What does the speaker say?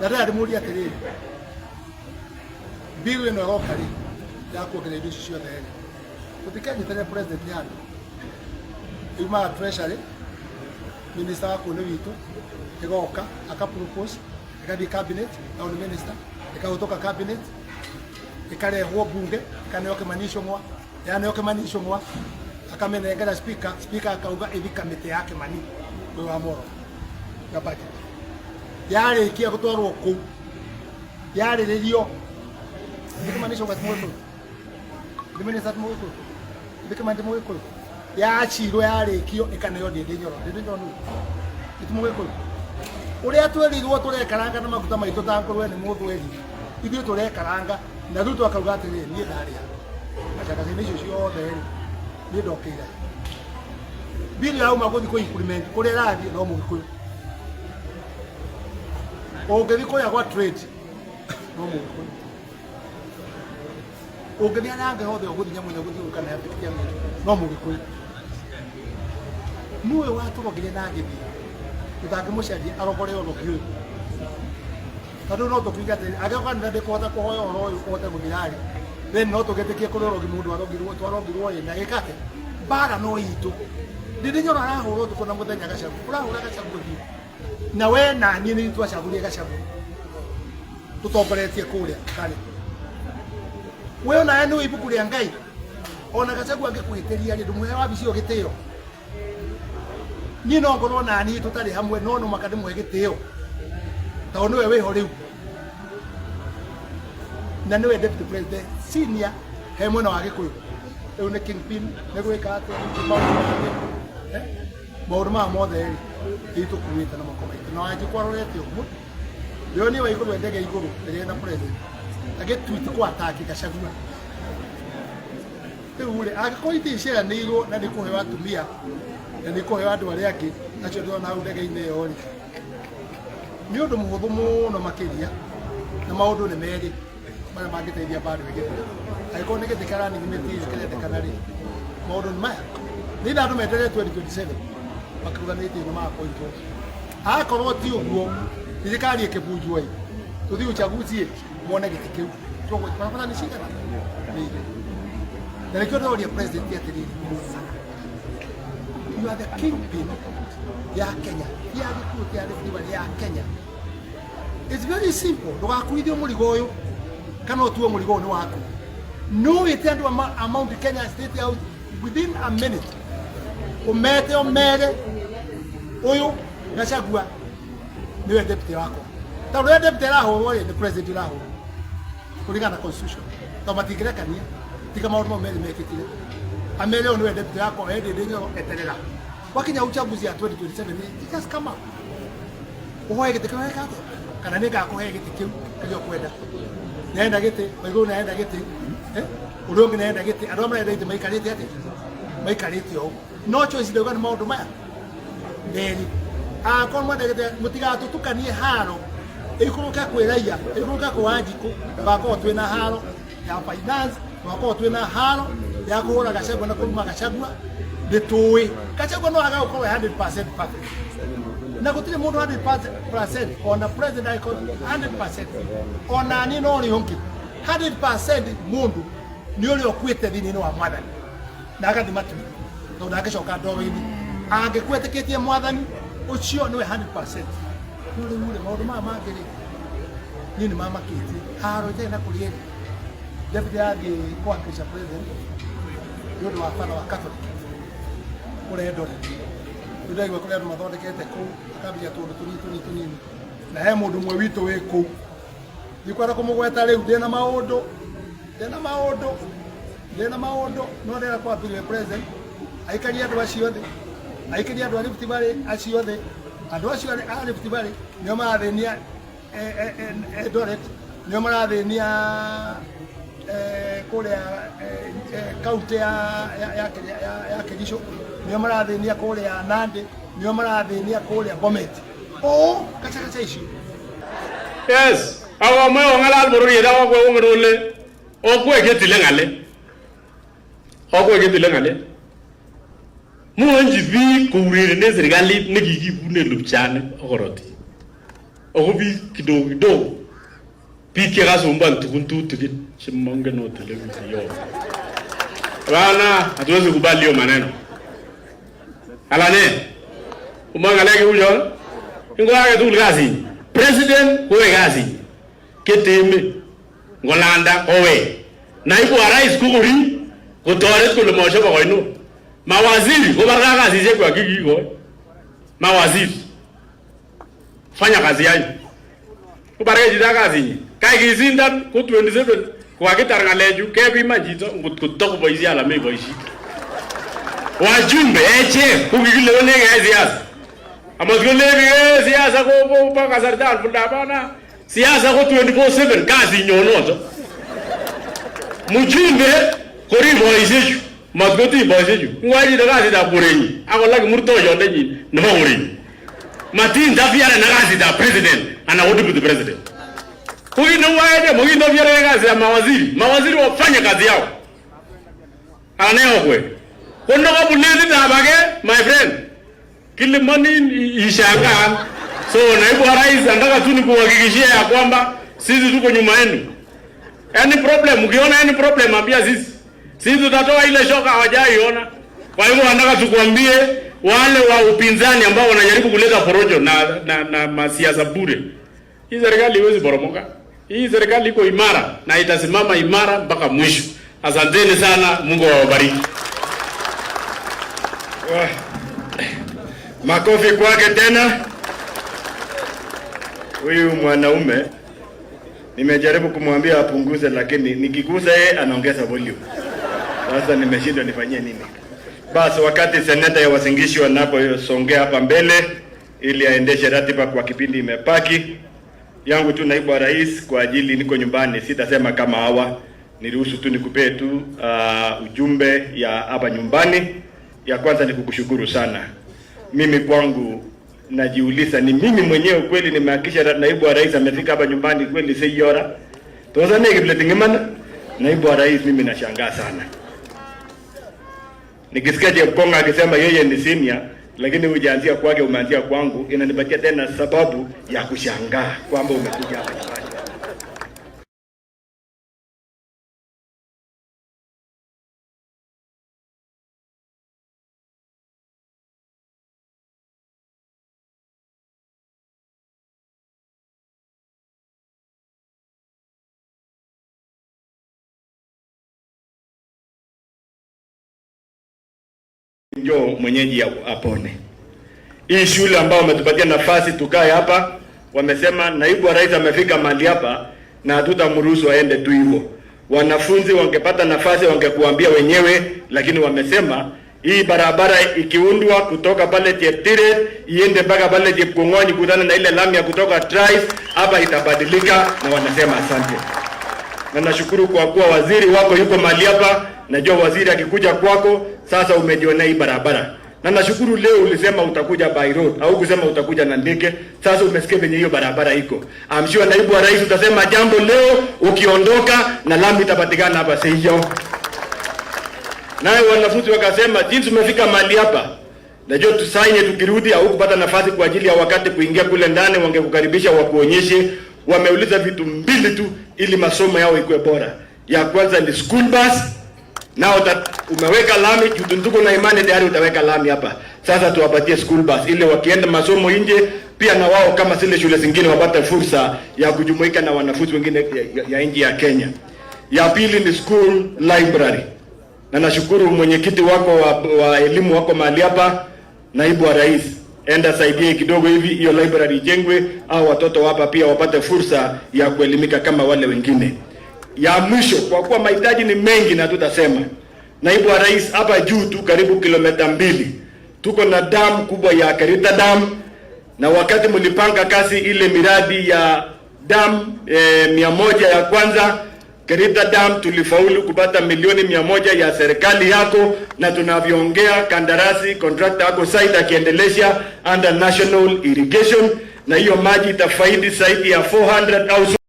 Na ndĩrenda ndĩmũrie atĩrĩrĩ, bill ĩno ĩroka rĩ ya kuongerera indo ici ciothe rĩ, tũtikanyitanĩre president handũ yumaga treasury, minister wa kũu nĩ witũ, ĩgoka aka propose, ĩgathiĩ cabinet, na nĩ minister, ĩkahĩtũka cabinet, ĩkarehwo bunge, ĩkaneo Kimani Ichung'wa, yaneo Kimani Ichung'wa akamĩnengera speaker, speaker akauga ĩthi kamĩtĩ ya Kimani ũyũ wa Moro ya budget. Yarĩkia gũtwarwo kũu, yarĩrĩrio nĩ Kimani Ichung'wa ti Mũgĩkũyũ, nĩ minister ti Mũgĩkũyũ, nĩ Kimani ti Mũgĩkũyũ, yacirwo yarĩkio ĩkaneo Ndĩndĩ Nyoro. Ndĩndĩ Nyoro nũ? Nĩ ti Mũgĩkũyũ? Ũrĩa twerirwo tũrekaranga na maguta maitũ ta ngũrwe nĩ mũthweri, ithuĩ tũrekaranga na rĩu twakauga atĩrĩrĩ, niĩ ndarĩa gacagaca-inĩ icio ciothe rĩ, niĩ ndokĩire bill yauma gũthiĩ kũ implement kũrĩa ĩrathiĩ no Mũgĩkũyũ, ũngĩthiĩ kũrĩa gwa trade no Mũgĩkũyũ, ũngĩthiĩ harĩa hangĩ hothe ũgũthiĩ nyamũ ĩno gũthiũrũrũka na ya no Mũgĩkũyũ. Nũ ũyũ watũrogire na agĩthiĩ tũtangĩmũcaria arogore ũrogi ũyũ? Tondũ no tũkiuge atĩrĩ, angĩkorwo kanitha ndĩkũhota kũhoya ũhoro ũyũ ũhote gũthira-rĩ, then no tũgĩtĩkie kũrĩ ũrogi mũndũ arogirwo, twarogirwo ĩ na ĩka atĩa? Mbara no itũ. Ndĩndĩ Nyoro arahũra ũtukũ na mũthenya Gachagua, ũrahũra Gachagua ũthiũ na we na niĩ nĩ twacagũrire Gachagua tũtongoretie kũrĩa karĩ we onawe nĩ ibuku rĩa Ngai, ona Gachagua angĩkũhĩtĩria rĩ, ndũmũhe wabici ĩyo gĩtĩo. Niĩ no ngorwo na niĩ tũtarĩ hamwe, no no maka ndĩmũhe gĩtĩo tondũ nĩwe wĩho rĩu na nĩwe deputy president senior he mwena wa Gĩkũyũ. Rĩu nĩ kingpin, nĩ gwĩka atĩa maũndũ mangĩ, eh? Maũndũ maya mothe rĩ, ithuĩ tũkuĩte na moko maitũ na Wanjikũ arorete ũguo. Ndĩronire Waigũrũ e ndege igũrũ ĩrĩa ĩna president agĩtwit kũ attack Gachagua. Rĩu rĩ, angĩkorwo itĩ iceranĩirwo na nĩ kũheo atumia na nĩ kũheo andũ arĩa angĩ acio ndĩrona hau ndege-inĩ ĩyo rĩ, nĩ ũndũ mũhũthũ mũno makĩria, na maũndũ nĩ merĩ marĩa mangĩteithia bado ĩgĩthira. Angĩkorwo nĩ gĩtĩ kĩa running mate kĩrendekana rĩ, maũndũ nĩ maya nĩ itha andũ meterere 2027 makĩruganĩtie ĩno ma-appointwo. Akorwo ti ũguo, thirikari ĩkĩbunjwo ĩ, tũthiĩ uchaguzi ĩ, muone gĩtĩ kĩu barabara nĩ cigana nĩ igĩrĩ. Na nĩkĩo ndĩroria president atĩrĩrĩ, you are the kingpin ya Kenya, ti ya Gĩkũyũ, ti ya Rift Valley, ya Kenya. It's very simple, ndũgakuithio mũrigo ũyũ kana ũtue mũrigo ũyũ nĩ waku. No wĩte andũ a Mount Kenya State House within a minute, ũmete ũmere ũyũ Gachagua nĩwe deputy wakwa, tondũ ũrĩa deputy arahũrwo rĩ, nĩ president ũrahũrwo kũringana na constitution, tondũ matingĩrekania tiga maũndũ mau merĩ mekĩkire. Amere ũyũ nĩwe deputy wakwa, we Ndĩndĩ Nyoro eterera wakinya uchaguzi ya 2027 nĩ just come up ũhoe gĩtĩ kĩu weka atĩa, kana nĩ ngakũhe gĩtĩ kĩu kĩrĩa ũkwenda. Nĩarenda gĩtĩ, Waigũrũ nĩarenda gĩtĩ, eh? Ũrĩa ũngĩ nĩarenda gĩtĩ, andũ arĩa marenda itĩ maikarĩte atĩa? Maikarĩte o ũguo. No choice ndauga nĩ maũndũ maya merĩ. Akorwo mwenda gĩtĩ, mũtigatũtukanie haro ĩikũrũke kwĩ raia, ĩikũrũke kwĩ Wanjikũ, tũgakorwo twĩna haro ya finance, tũgakorwo twĩna haro ya kũhũra Gachagua na kũruma Gachagua. Nĩ tũĩ Gachagua no age gũkorwo 100% perfect, na gũtirĩ mũndũ 100%, ona president angĩkorwo 100%, ona niĩ no ũrĩa ũngĩ 100%. Mũndũ nĩ ũrĩa ũkuĩte thĩinĩ wa mwathani na agathiĩ matu-inĩ, tondũ ndangĩcoka ndoro-inĩ angĩkwetĩkĩtie mwathani ũcio nĩwe 100%. No rĩu rĩ, maũndũ maya mangĩ rĩ, niĩ nĩ mamakĩtie haro ĩtarĩ na kũrĩa ĩrĩ. Deputy athiĩ kũwakilisha president nĩ ũndũ wa batha wa Catholic kũrĩa Eldoret, nĩ ndaigua kũrĩ andũ mathondekete kũu akambia tũndũ tũnini tũnini tũnini, na he mũndũ ũmwe witũ wĩ kũu ndikwenda kũmũgweta rĩu, ndĩna maũndũ, ndĩna maũndũ, ndĩna maũndũ, no ndĩrenda kwambĩrĩria president aikarie andũ acio thĩ, aikarie andũ a Rift Valley acio thĩ. Andũ acio a Rift Valley nĩo marathĩnia Eldoret, nĩo marathĩnia kũrĩa kaunti ya Kericho, nĩo marathĩnia kũrĩa Nandi, nĩo marathĩnia kũrĩa Bomet, o gacagaca icio. Yes, ako amoe kong'alal bororiet ak okwek ongen ole okwek chetile ng'alek. Okwek chetile ng'alek. Moyonchi biik kourerenen serikalit nekikibunen lupchanik ak korotik. Ako biik kidogo kidogo. Biik chekasumbuan tugun tutikin chemongen ot ele yo. Bana, hatuwezi kubali hiyo maneno. Ala ne? Umwa ng'alek cheuchon? Ingo age tugul kasinyi. President koyoe kasinyi. Kete emet. Ngolanda kowek. Naibu wa rais kokorib kotoret kole mashobok oinot. Mawaziri kobarkaa kasisiek kwak chekikikoi. Mawaziri. Fanya kazi yanyu. Kobarkei chito ak kasinyi. Kai kisindan ko 27 kokakitar ng'alechu kepiman chito ngot ko takoboisie anan meboisie. Wajumbe echek ko kikilewenech keyai siasa. Amat kolen biik siasa ko bo kasarta fulani hapana. Siasa ko 24/7 kasinyon noto. Mjumbe korib boisiechu, mat kotiny boisiechu. Ngoyai chito kasitab korenyin akolach kimurtoyondenyin nebo korenyin. Mati interfere ak kasitab president anan ko deputy president. Ko kit neu achek moki interfere ak kasitab mawaziri. Mawaziri wafanye kazi yao. Anan nee okwek? Ko ndokobun letitab age my friend, kilimonin ishangaa. So naibu wa rais, nataka tu nikuhakikishia ya kwamba sisi tuko nyuma yenu. Any problem, ukiona any problem ambia sisi. Sisi tutatoa ile shoka hawajaiona. Kwa hivyo nataka tukuambie wale wa upinzani ambao wanajaribu kuleta porojo na masiasa bure. Hii serikali haiwezi poromoka. Hii serikali iko imara na itasimama imara mpaka mwisho. Asanteni sana, Mungu awabariki. Makofi kwake tena. Huyu mwanaume nimejaribu kumwambia apunguze, lakini nikigusa yeye anaongeza volume. Sasa nimeshindwa nifanyie nini? Basi wakati seneta ya Uasin Gishu anaposongea hapa mbele ili aendeshe ratiba kwa kipindi imebaki yangu tu, naibu wa rais, kwa ajili niko nyumbani, sitasema kama hawa, niruhusu tu nikupee tu ujumbe ya hapa nyumbani. Ya kwanza ni kukushukuru sana. Mimi kwangu najiuliza, ni mimi mwenyewe kweli nimehakikisha naibu wa rais amefika hapa nyumbani kweli? Seiora tozane kipletingemana naibu wa rais, mimi nashangaa sana nikisikia Chepkonga akisema yeye ni senior, lakini hujaanzia kwake, umeanzia kwangu, inanipatia tena sababu ya kushangaa kwamba umekuja hapa nyumbani. Njoo mwenyeji apone. Hii shule ambao wametupatia nafasi tukae hapa, wamesema naibu wa rais amefika mahali hapa na hatutamruhusu aende tu hivyo. Wanafunzi wangepata nafasi wangekuambia wenyewe, lakini wamesema hii barabara ikiundwa kutoka pale Cheptiret iende mpaka pale Chepkong'ony kutana na ile lami ya kutoka Trais hapa itabadilika, na wanasema asante. Na nashukuru kwa kuwa waziri wako yuko mahali hapa. Najua waziri akikuja kwako sasa umejionea hii barabara. Na nashukuru leo ulisema utakuja by road au kusema utakuja na ndege. Sasa umesikia venye hiyo barabara iko. I'm sure naibu wa rais utasema jambo leo ukiondoka na lami itapatikana hapa sio. Naye wanafunzi wakasema jinsi umefika mahali hapa, najua tusaini tukirudi au kupata nafasi kwa ajili ya wakati kuingia kule ndani, wangekukaribisha wakuonyeshe. Wameuliza vitu mbili tu ili masomo yao ikuwe bora. Ya kwanza ni school bus. Nao umeweka lami, tuko na imani tayari utaweka lami hapa. Sasa tuwapatie school bus ili wakienda masomo nje pia na wao kama zile shule zingine wapate fursa ya kujumuika na wanafunzi wengine ya nchi ya Kenya. Ya pili ni school library. Na nashukuru mwenyekiti wako wa elimu wako mahali hapa, naibu wa rais, enda saidie kidogo hivi hiyo library ijengwe, au watoto hapa pia wapate fursa ya kuelimika kama wale wengine. Ya mwisho, kwa kuwa mahitaji ni mengi na tutasema, naibu wa rais, hapa juu tu karibu kilomita 2 tuko na dam kubwa ya Karita Dam, na wakati mlipanga kazi ile miradi ya dam 100 ya kwanza Karita Dam tulifaulu kupata milioni 100 ya serikali yako, na tunavyoongea kandarasi contractor yako site akiendelesha under National Irrigation, na hiyo maji itafaidi zaidi ya 400 households.